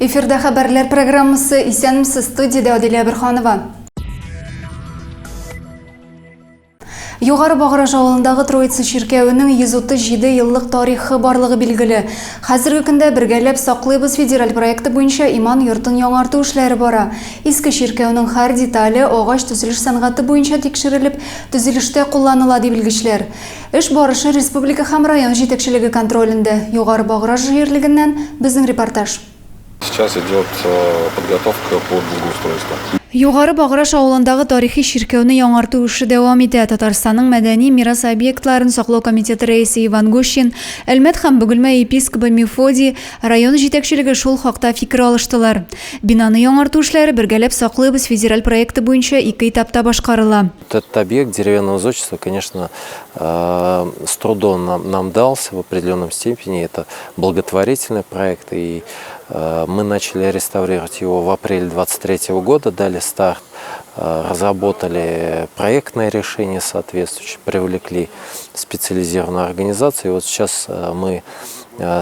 Эфирда хәбәрләр программасы. Исәнмесез, студиядә Адилә Бөрханова. Югары Баграж авылындагы Троица чиркәвенең 137 еллык тарихы барлыгы билгеле. Хәзерге көндә Бергәләп саклыйбыз федераль проекты буенча иман йортын яңарту эшләре бара. Иске чиркәүнең һәр детале агач төзелеш сәнгате буенча тикшерелеп, төзелештә кулланыла, ди белгечләр. Эш барышы республика һәм район җитәкчелеге контролендә. Югары Баграж җирлегеннән безнең репортаж. Сейчас идет подготовка под благоустройство. Югары Баграж авылындагы тарихи чиркәүне яңарту эше дәвам итә. Татарстанның мәдәни мирас объектларын саклау комитеты рәисе Иван Гущин, Әлмәт һәм Бөгелмә епискобы Мефодий, район җитәкчелеге шул хакта фикер алыштылар. Бинаны яңарту эшләре Бергәләп саклыйбыз федераль проекты буенча ике этапта башкарыла. Этот объект деревянного зодчества, конечно, с трудом нам дался в определенном степени. Это благотворительный проект, и мы начали реставрировать его в апреле 2023 года, дали старт, разработали проектное решение соответствующее, привлекли специализированную организацию. И вот сейчас мы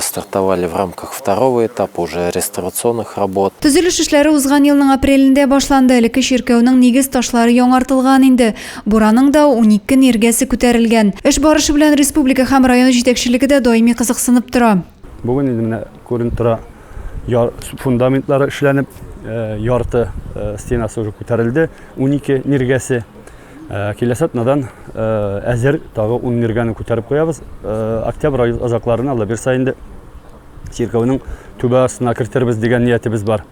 стартовали в рамках второго этапа уже реставрационных работ. Төзелеш эшләре узган елның апрелендә башланды. Элекке чиркәүнең нигез ташлары яңартылган инде. Бураның да унике ниргәсе күтәрелгән. Эш барышы белән республика һәм район җитәкчелеге дә даими кызыксынып тора. Бүген инде менә күренеп тора, яр фундаментлары эшләнеп, ярты стенасы уже күтәрелде, унике ниргәсе. Киләсе атнадан әзер тагы ун ниргәне күтәреп куябыз. Октябрь ае азакларына, Алла бирса инде, чиркәүнең түбә астына кертербез дигән ниятебез бар.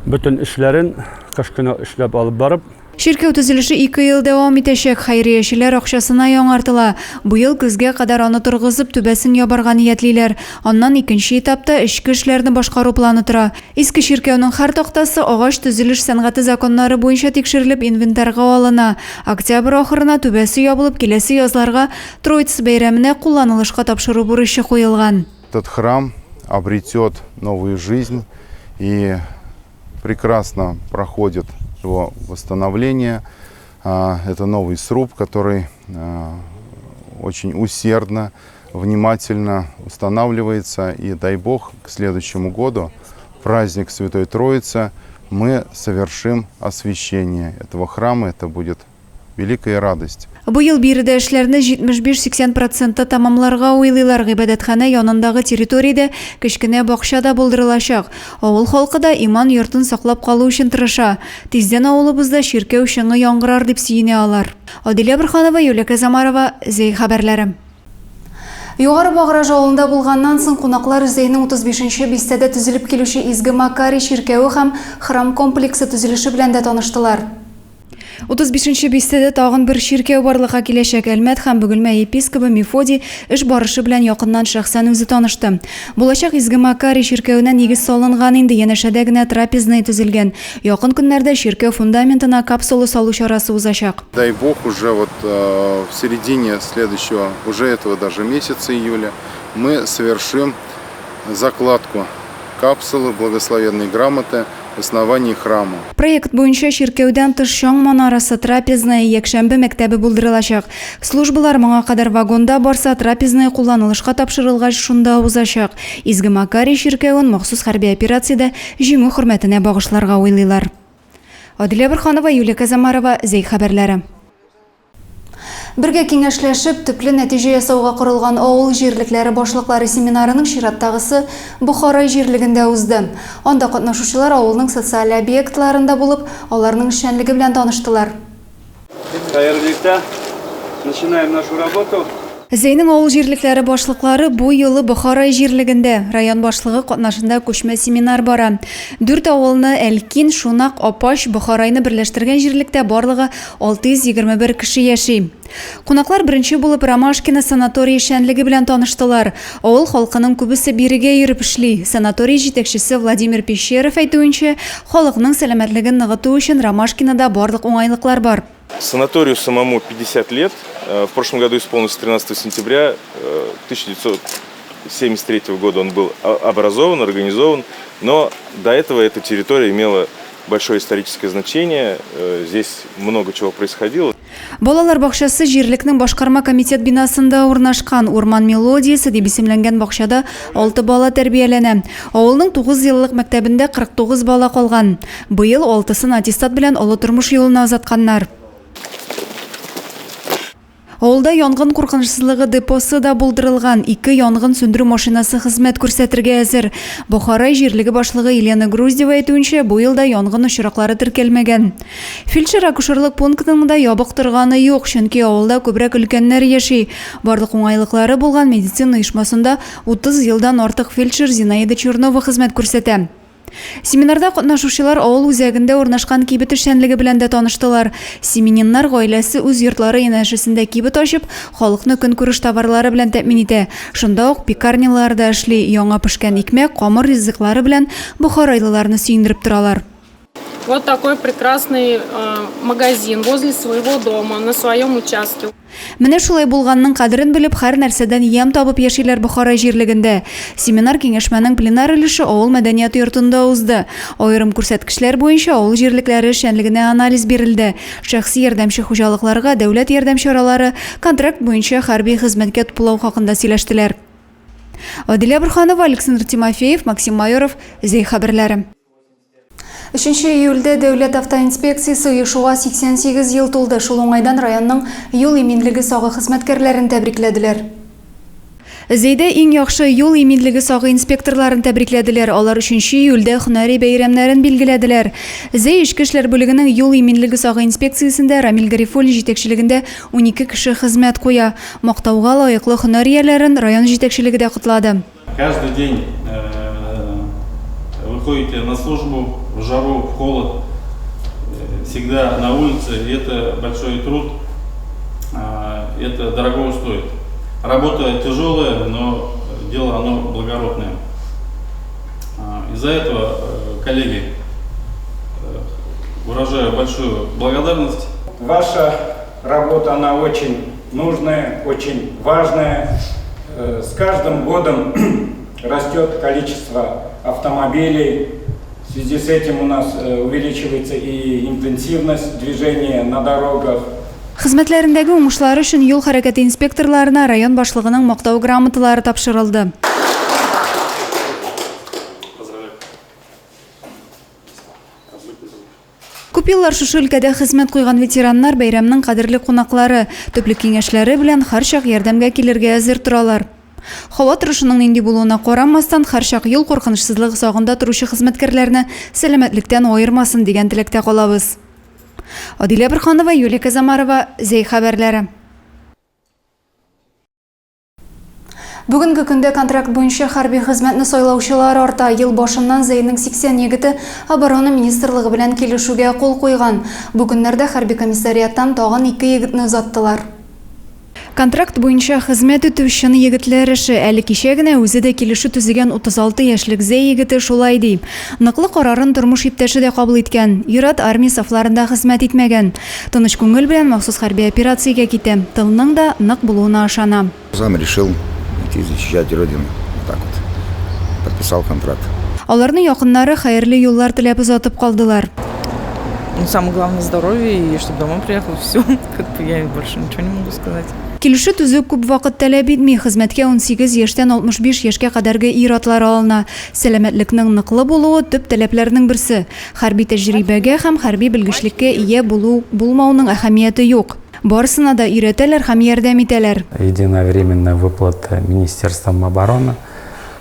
Бөтен эшләрен кыш көне эшләп алып барып. Чиркәү төзелеше ике ел дәвам итәчәк, хәйриячеләр акчасына яңартыла. Быел көзгә кадәр аны торгызып, түбәсен ябарга ниятлиләр. Аннан икенче этапта эчке эшләрне башкару планы тора. Иске чиркәүнең һәр тактасы агач төзелеш сәнгате законнары буенча тикшерелеп инвентарьга алына. Октябрь ахырына түбәсе ябылып, киләсе язларга Троица бәйрәменә кулланылышка тапшыру бурычы куелган. Этот храм обретет новую жизнь и прекрасно проходит его восстановление. Это новый сруб, который очень усердно, внимательно устанавливается. И дай Бог, к следующему году, праздник Святой Троицы, мы совершим освящение этого храма. Это будет великая радость. Быел биредә эшләрне 75-80 процентта тәмамларга уйлыйлар. Гыйбадәтханә янындагы территориядә кечкенә бакча да булдырылачак. Авыл халкы да иман йортын саклап калу өчен тырыша. Тиздән авылыбызда чиркәү чыңы яңгырар дип сөенә алар. Адилә Борһанова, Юлия Казамарова, Зәй хәбәрләре. Югары Баграж авылында булганнан соң кунаклар Зәйнең 35 нче бистәдә төзелеп килүче Изге Макарий чиркәве һәм храм комплексы төзелеше белән дә таныштылар. 35 нче бистәдә тагын бер чиркәү барлыкка киләчәк. Әлмәт һәм Бөгелмә епискобы Мефодий эш барышы белән якыннан шәхсән үзе танышты. Булачак Изге Макарий чиркәвенә нигез салынган инде, янәшәдә генә трапезная төзелгән. Якын көннәрдә чиркәү фундаментына капсула салу чарасы узачак. Дай бог, уже вот в середине следующего, уже этого даже месяца июля, мы совершим закладку капсулы благословенной грамоты в основании храма. Проект буенча чиркәүдән тыш чаң манарасы, трапезная, якшәмбе мәктәбе булдырылачак. Службалар моңа кадәр вагонда барса, трапезная кулланылышка тапшырылгач, шунда узачак. Изге Макарий чиркәвен махсус хәрби операциядә Җиңү хөрмәтенә багышларга уйлыйлар. Адилә Борһанова, Юлия Казамарова, Зәй хәбәрләре. Бергә киңәшләшеп, төпле нәтиҗә ясауга корылган авыл җирлекләре башлыклары семинарының чираттагысы Бохарай җирлегендә узды. Анда катнашучылар авылның социаль объектларында булып, аларның эшчәнлеге белән таныштылар. Хәерле иртә! Начинаем нашу работу. Зәйнең авыл җирлекләре башлыклары бу юлы Бохарай җирлегендә, район башлыгы катнашында күчмә семинар бара. Дүрт авылны, Әлкин, Шунак, Апач, Бохарайны берләштергән җирлектә барлыгы 621 кеше яши. Кунаклар беренче булып Ромашкино санаторие эшчәнлеге белән таныштылар. Авыл халкының күбесе бирегә йөреп эшли. Санаторий җитәкчесе Владимир Пещеров әйтүенчә, халыкның сәламәтлеген ныгыту өчен Ромашкинода барлык уңайлыклар бар. Санаторию самому 50 лет. В прошлом году исполнилось 13 сентября 1973 года он был образован, организован, но до этого эта территория имела большое историческое значение. Здесь много чего происходило. Балалар бакчасы җирлекнең башкарма комитет бинасында урнашкан. Урман мелодиясе дип исемләнгән бакчада алты бала тәрбияләнә. Авылның тугызъеллык мәктәбендә 49 бала калган. Быел алтысын аттестат белән олы тормыш юлына озатканнар. Авылда янгын куркынычсызлыгы депосы да булдырылган, ике янгын сүндерү машинасы хезмәт күрсәтергә әзер. Бохарай җирлеге башлыгы Елена Груздева әйтүенчә, бу елда янгын очраклары теркәлмәгән. Фельдшер-акушерлык пунктының да ябык торганы юк, чөнки авылда күбрәк өлкәннәр яши. Барлык уңайлыклары булган медицина оешмасында 30 елдан артык фельдшер Зинаида Чернова хезмәт күрсәтә. Семинарда катнашучылар авыл үзәгендә урнашкан кибет эшчәнлеге белән дә таныштылар. Семениннар гаиләсе үз йортлары янәшәсендә кибет ачып, халыкны көнкүреш товарлары белән тәэмин итә. Шунда ук пекарнялар да эшли, яңа пешкән икмәк, камыр ризыклары белән бохарайлыларны сөендереп торалар. Вот такой прекрасный магазин возле своего дома, на своем участке. Менә шулай булганның кадерен белеп, һәр нәрсәдән ямь табып яшиләр Бохара җирлегендә. Семинар-киңәшмәнең пленар өлеше авыл мәдәният йортында узды. Аерым күрсәткечләр буенча авыл җирлекләре эшчәнлегенә анализ бирелде. Шәхси ярдәмче хуҗалыкларга дәүләт ярдәм чаралары, контракт буенча хәрби хезмәткә туплау хакында сөйләштеләр. Адилә Борһанова, Александр Тимофеев, Максим Майоров, Зәй хәбәрләре. Өченче июльдә Дәүләт автоинспекциясе оешуга 88 ел тулды. Шул уңайдан районның юл иминлеге сагы хезмәткәрләрен тәбрикләделәр. Зәйдә иң яхшы юл иминлеге сагы инспекторларын тәбрикләделәр. Алар өченче июльдә һөнәри бәйрәмнәрен билгеләделәр. Зәй эчке эшләр бүлегенең юл иминлеге сагы инспекциясендә Рамил Гарифуллин җитәкчелегендә 12 кеше хезмәт куя. Мактауга лаеклы һөнәр ияләрен район җитәкчелеге дә котлады. Каждый день э, выходите на службу в жару, в холод, э, всегда на улице, и это большой труд, э, это дорого стоит. Работа тяжелая, но дело оно благородное. Из-за этого, коллеги, выражаю большую благодарность. Ваша работа, она очень нужная, очень важная. Э, с каждым годом растет количество автомобилей. В связи с этим у нас э, увеличивается и интенсивность движения на дорогах. Хезмәтләрендәге уңышлары өчен юл хәрәкәте инспекторларына район башлыгының мактау грамоталары тапшырылды. Күп еллар шушы өлкәдә хезмәт куйган ветераннар бәйрәмнең кадерле кунаклары, төпле киңәшләре белән һәрчак ярдәмгә килергә әзер торалар. Һава торышының нинди булуына карамастан, һәрчак юл куркынычсызлыгы сагында торучы хезмәткәрләрне сәламәтлектән аермасын дигән теләктә калабыз. Адилә Борһанова, Юлия Казамарова, Зәй хәбәрләре. Бүгенге көндә контракт буенча хәрби хезмәтне сайлаучылар арта. Ел башыннан Зәйнең 80 егете Оборона министрлыгы белән килешүгә кул куйган. Бу көннәрдә хәрби комиссариаттан тагын ике егетне озаттылар. Контракт буенча хезмәт итү чын егетләр эше. Әле кичә генә үзе дә килешү төзегән 36 яшьлек Зәй егете шулай ди. Ныклы карарын тормыш иптәше дә кабул иткән. Ир-ат армия сафларында хезмәт итмәгән. Тыныч күңел белән махсус хәрби операциягә китә. Тылның да нык булуына ышана. Сам решил идти защищать Родину. Вот так вот. Подписал контракт. Аларны якыннары хәерле юллар теләп озатып калдылар. Ну, самое главное здоровье и чтобы домой приехал, все. Как бы я больше ничего не могу сказать. Килешү төзү күп вакыт таләп итми. Хезмәткә 18 яшьтән 65 яшькә кадәрге ир-атлар алына. Сәламәтлекнең ныклы булуы төп таләпләрнең берсе. Хәрби тәҗрибәгә һәм хәрби белгечлеккә ия булу-булмауның әһәмияте юк. Барысына да өйрәтәләр һәм ярдәм итәләр. Единовременная выплата Министерством обороны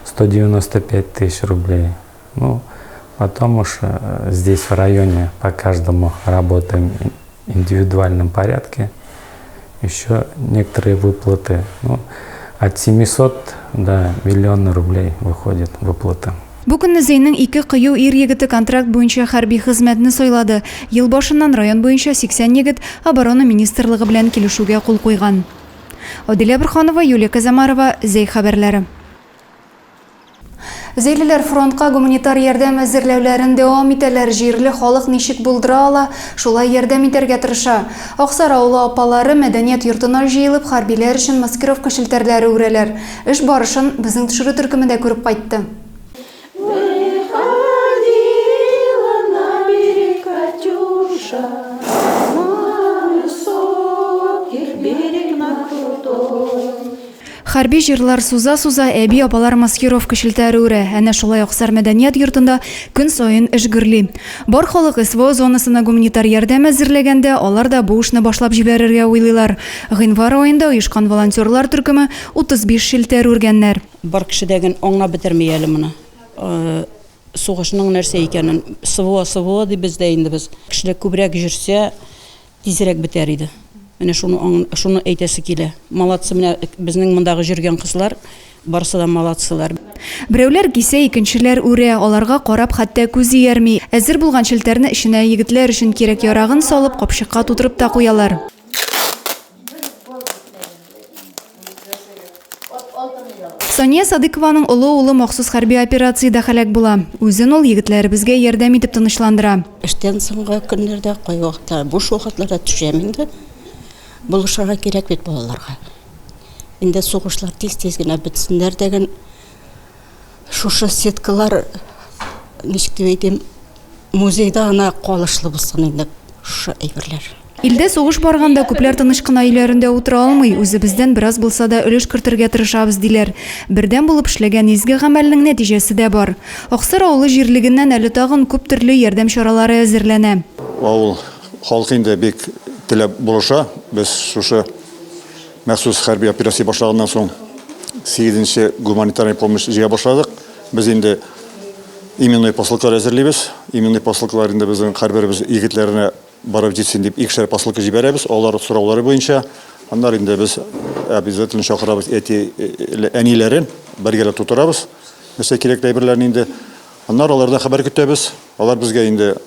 195 тысяч рублей. Ну, потом уж э, здесь в районе по каждому работаем в индивидуальном порядке. Еще некоторые выплаты. Ну, от 700 до миллиона рублей выходит выплата. Бу көнне Зәйнең ике кыю ир-егете контракт буенча хәрби хезмәтне сайлады. Ел башыннан район буенча 80 егет Оборона министрлыгы белән килешүгә кул куйган. Адилә Борһанова, Юлия Казамарова, Зәй хәбәрләре. Зәйлеләр фронтка гуманитар ярдәм әзерләүләрен дәвам итәләр. Җирле халык ничек булдыра ала, шулай ярдәм итәргә тырыша. Аксар авылы апалары мәдәният йортына җыелып, хәрбиләр өчен маскировка челтәрләре үрәләр. Эш барышын безнең төшерү төркеме дә күреп кайтты. Выходила на берег Катюша, на мысок. Хәрби җырлар суза-суза, әби-апалар маскировка челтәре үрә. Әнә шулай Аксар мәдәният йортында көн саен эш гөрли. Бар халык СВО зонасына гуманитар ярдәм әзерләгәндә, алар да бу эшне башлап җибәрергә уйлыйлар. Гыйнвар аенда оешкан волонтерлар төркеме 35 челтәр үргәннәр. Бар кеше дә ген аңлап бетерми әле моны. Сугышның нәрсә икәнен. СВО, СВО дибез дә инде без. Кешеләр күбрәк йөрсә, тизрәк бетәр иде. Менә шуны шуны әйтәсе килә. Молодцы, менә безнең мондагы җөргән кызлар, барысы да молодцылар. Берәүләр кисә, икенчеләр үрә. Аларга карап хәтта күз иярми. Әзер булган челтәрне эченә егетләр өчен кирәк-ярагын салып, капчыкка тутырып та куялар. Сания Садыкованың олы улы махсус хәрби операциядә һәлак була. Үзен ул егетләребезгә ярдәм итеп тынычландыра. Эштән соңгы көннәрдә, кайвакытта буш вакытларда төшәм инде. Булышырга кирәк бит балаларга. Инде сугышлар тиз-тиз генә бетсеннәр дәген шушы сеткалар, ничек дип әйтим, музейда гына калышлы булсын инде шушы әйберләр. Илдә сугыш барганда күпләр тыныч кына өйләрендә утыра алмый, үзебездән бераз булса да өлеш кертергә тырышабыз, диләр. Бердәм булып эшләгән изге гамәлнең нәтиҗәсе дә бар. Аксар авылы җирлегеннән әле тагын күп төрле ярдәм чаралары әзерләнә. Авыл халкы инде бик теләп булыша. Без шушы махсус хәрби операция башлаганнан соң сигезенче гуманитарный помощь җыя башладык. Без инде именной посылкалар әзерлибез. Именной посылкалар инде безнең һәрберебез егетләренә Барып җитсен дип икешәр посылка җибәрәбез, алар сораулары буенча. Аннары инде без обязательно чакырабыз әти, әниләрен, бергәләп тутырабыз. Нәрсә кирәкле әйберләрне инде. Аннары алардан хәбәр көтәбез. Алар безгә инде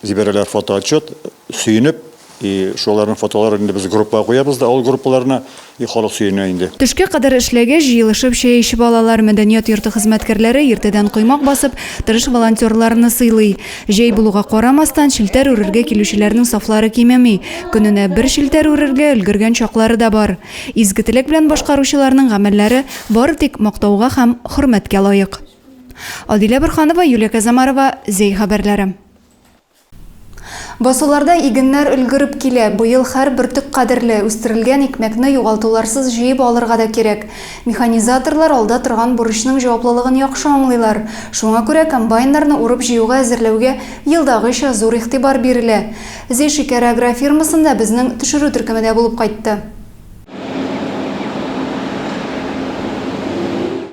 җибәрәләр фотоотчет, сөенеп, и шуларның фотоларын инде без группага куябыз да, авыл группаларына, и халык сөенә инде. Төшкә кадәр эшләгәч, җыелышып чәй эчеп алалар. Мәдәният йорты хезмәткәрләре иртәдән коймак басып, тырыш волонтерларны сыйлый. Җәй булуга карамастан, челтәр үрергә килүчеләрнең сафлары кимеми. Көненә бер челтәр үрергә өлгергән чаклары да бар. Изге теләк белән башкаручыларның гамәлләре бары тик мактауга һәм хөрмәткә лаек. Адилә Борһанова, Юлия Казамарова, Зәй хәбәрләре. Басуларда игеннәр өлгереп килә. Быел һәр бөртек кадерле. Үстерелгән икмәкне югалтуларсыз җыеп алырга да кирәк. Механизаторлар алда торган бурычның җаваплылыгын яхшы аңлыйлар. Шуңа күрә комбайннарны урып-җыюга әзерләүгә елдагыча зур игътибар бирелә. Зәй шикәре агрофирмасында безнең төшерү төркеме дә булып кайтты.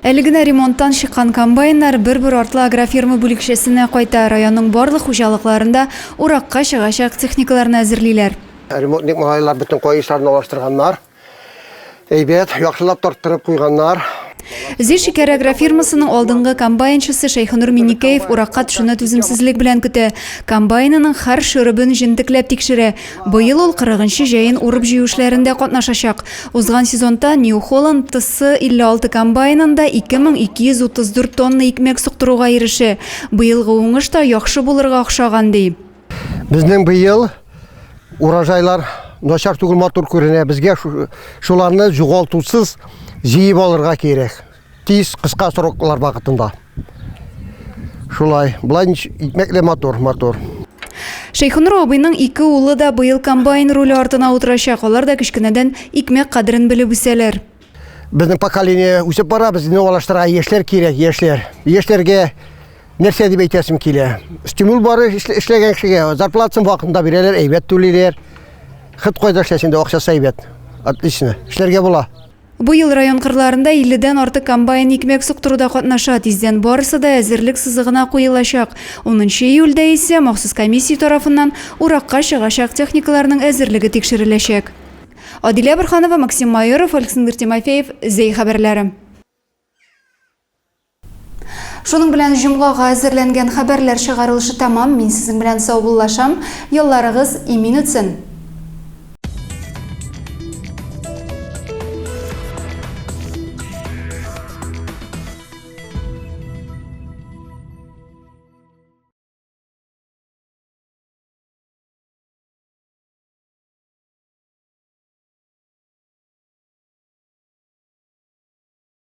Әле генә ремонттан чыккан комбайннар бер-бер артлы агрофирма бүлекчәсенә кайта. Районның барлык хуҗалыкларында уракка чыгачак техникаларны әзерлиләр. Ремонтник малайлар бөтен каешларны алыштырганнар. Әйбәт, яхшылап тарттырып куйганнар. Зир шикәр агрофирмасының алдынгы комбайнчысы Шәйхенур Миннекәев уракка төшүне түземсезлек белән көтә. Комбайнының һәр шөребен җентекләп тикшерә. Быел ул 40 нчы җәен урып-җыю эшләрендә катнашачак. Узган сезонта New Holland TS 56 комбайнында 2234 тонна икмәк суктыруга ирешә. Быелгы уңыш та яхшы булырга охшаган, ди. Безнең быел урожайлар начар түгел, матур күренә. Безгә шуларны югалтусыз җыеп алырга кирәк. Тиз, кыска сроклар вакытында. Шулай. Болай икмәкле матур, матур. Шәйхенур абыйның ике улы да быел комбайн руле артына утырачак. Алар да кечкенәдән икмәк кадерен белеп үсәләр. Безнең поколение үсеп бара, безне алыштырырга яшьләр кирәк, яшьләр. Яшьләргә Нәрсә дип әйтәсем килә? Стимул бар эшләгән кешегә, зарплатасын вакытында бирәләр, әйбәт түлиләр. Хет кайда эшләсәң дә акчасы әйбәт. Отлично. Эшләргә була. Быел район кырларында 50 дән артык комбайн икмәк суктыруда катнаша. Тиздән барысы да әзерлек сызыгына куелачак. Унынчы июльдә исә махсус комиссия тарафыннан уракка чыгачак техникаларның әзерлеге тикшереләчәк. Адилә Борһанова, Максим Майоров, Александр Тимофеев, Зәй хәбәрләре. Шуның белән җомгага әзерләнгән хәбәрләр чыгарылышы тәмам. Мин сезнең белән саубуллашам. Ялларыгыз имин үтсен!